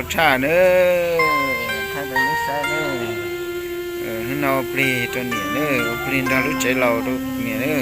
Tshaj na, thaij rau nej saib na. Hnub no ua plig rau niam na, ua plig nrog lub tsev laus rau niam na.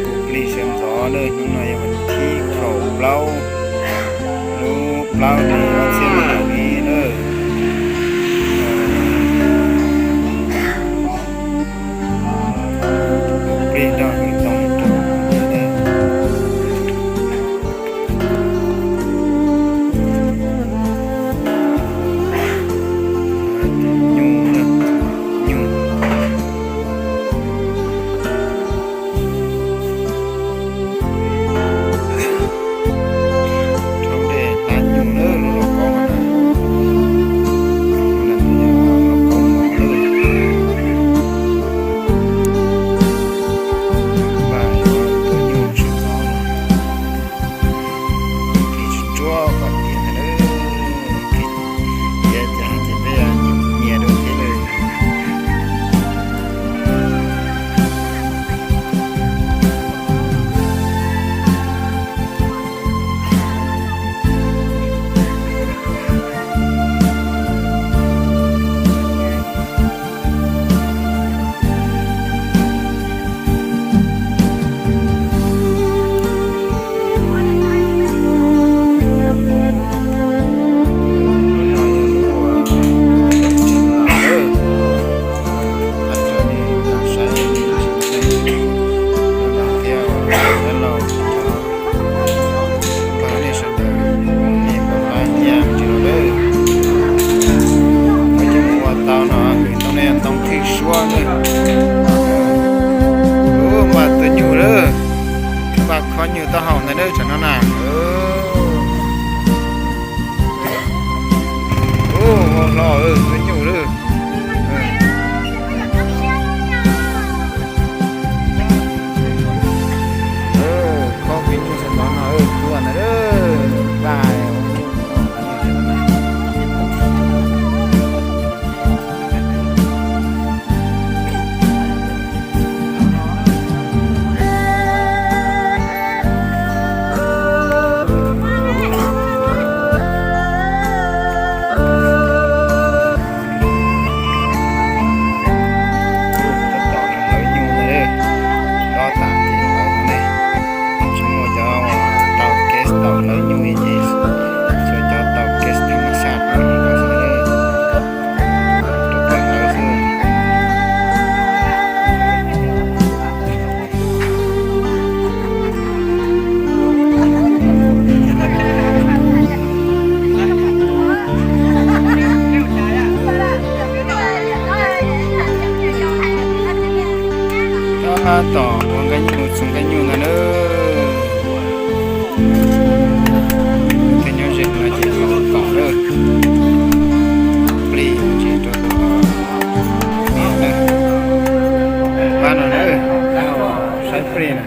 Kuv plig sawv ntxov na, hnub no yog vas thib kaum plaub, lub plaub hlis ob txhiab nees nkaum ib na. Kuv plig nrog hwm ntoo rau nyuj, nyuj. Rhaub dej hlab nyuj na, lub lauj kaub no na. Lauj kaub mos lawm. Npaj yuav tua nyuj sawv ntxov no. Kis tsuag tsuag kom tiav ntag lauj. Kis tiav ces hais tias peb nyias dua thiab lauj. Pab nej sawv daws, nej pab pab nyiaj tsis los lawm. Peb coj mus ua tau no, hwm ntoo ne, ntoo khwj suab na. Ub, npaj tua nyuj lawm, npaj khob nyuj taub hau ntawd na, tsam no na. Ub, ua hlo tua nyuj lawm. Khob pib nyuj sawv ntxov no tua ntawd lawm. Tab tom hlawv nyuj ntag, dob tas ces hlawv no ne. Tsis muaj cov tau gas tau hlawv nyuj li ces, tsuas cov tau gas thab maj saj no xwb, rau peb hlawv xwb. Tab tom ua nqaij nyuj, txhoov nqaij nyuj ntag na. Tej nyob ze no ces los koom lawm. Plig tsis rau niam na. Pab no na, saib plig na.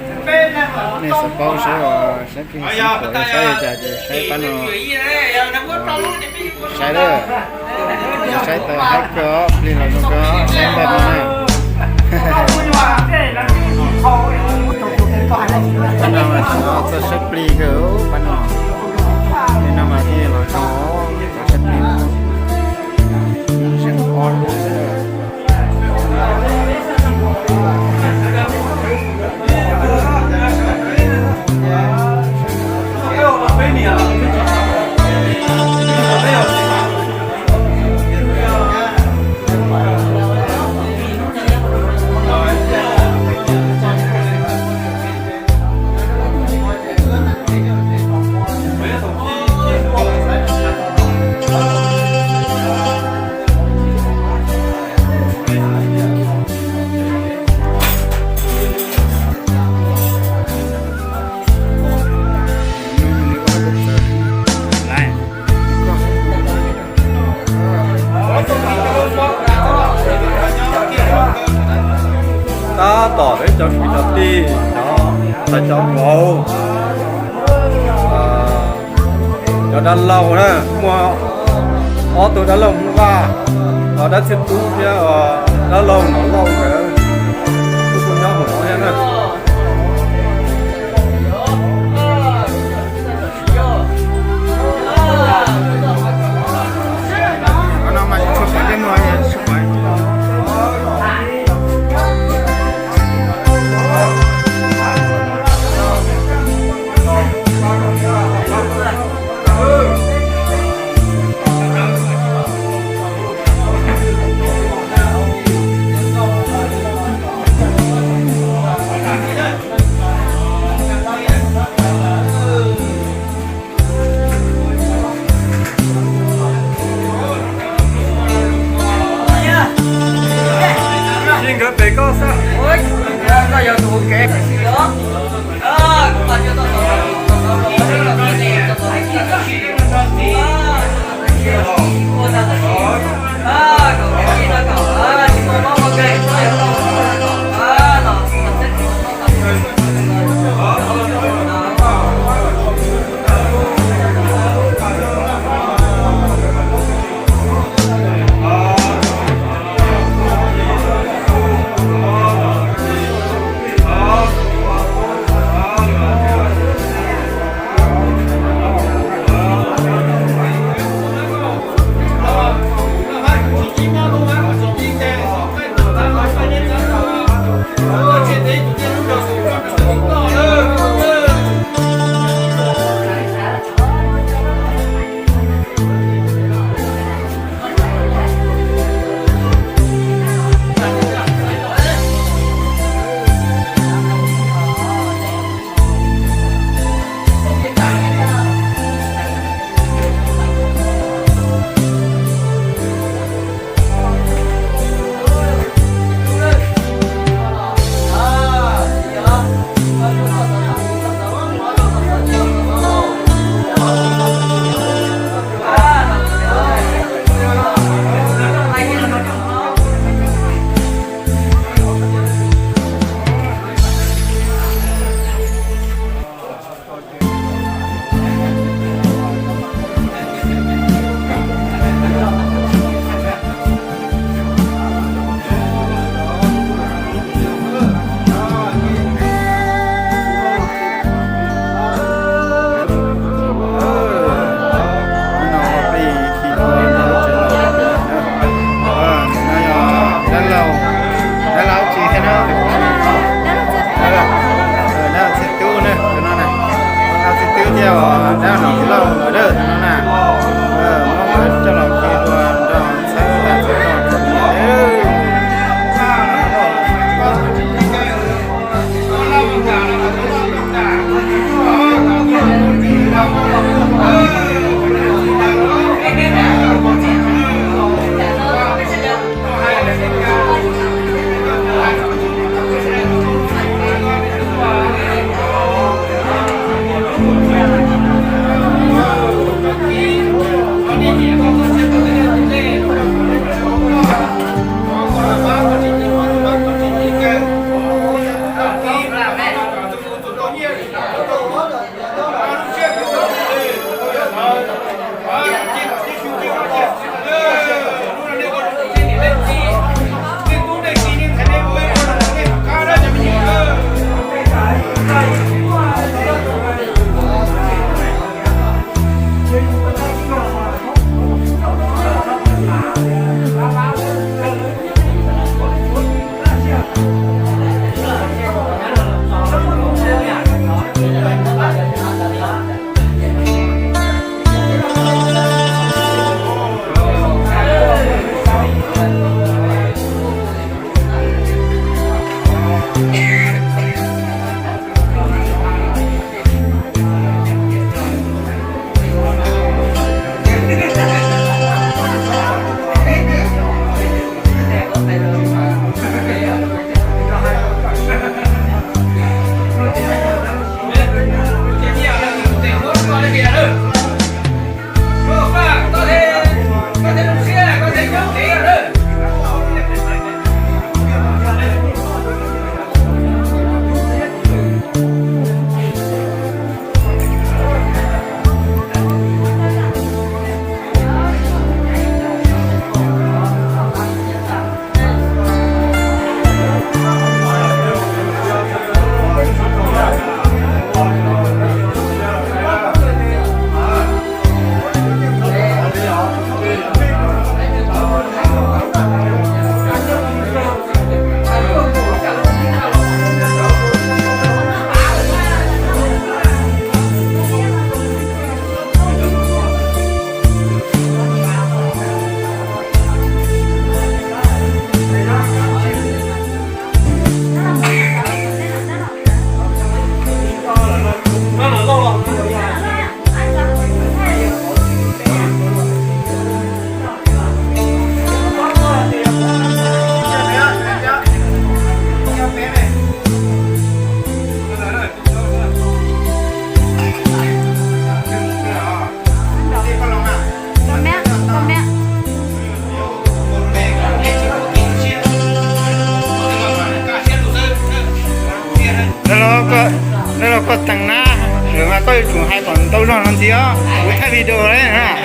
Nej xav paub saib, saib plig, saib plig, saib li cas ces saib pab no. Saib lawm, saib tau haib kawg os, plig los zoo kawg os, saib npaj no na. Pab no mas txawj saib plig kawg pab no. Plig no mas thiaj los zoo, txawj saib plig. Zeeg ob lub xwb. Tab tom peb cov kwv cov tij, cov ntxhais cov vauv, cov dab laug na, muaj ob tug dab laug Hmoob Vaj, dab Txhiaj Tub thiab dab laug Nom Lauj nkawd kuj tuaj nyob hauv no thiab na. Nkawd pem koj xwb. Yuav tsum hais kom ntau zog no ntxiv os, kuv thaij video li na.